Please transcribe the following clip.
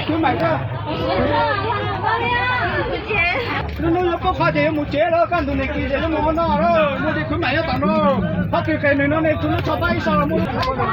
Khwv maim, lub hnub yuav poob qho ces yuav mus tsev lawm, kaj ntug niam kis ces yuav mus ua noj lawm, muaj dej khwv maim nyob tom no. Qhov twg qes nws no ne, tus lub tsho pab ib so los muaj.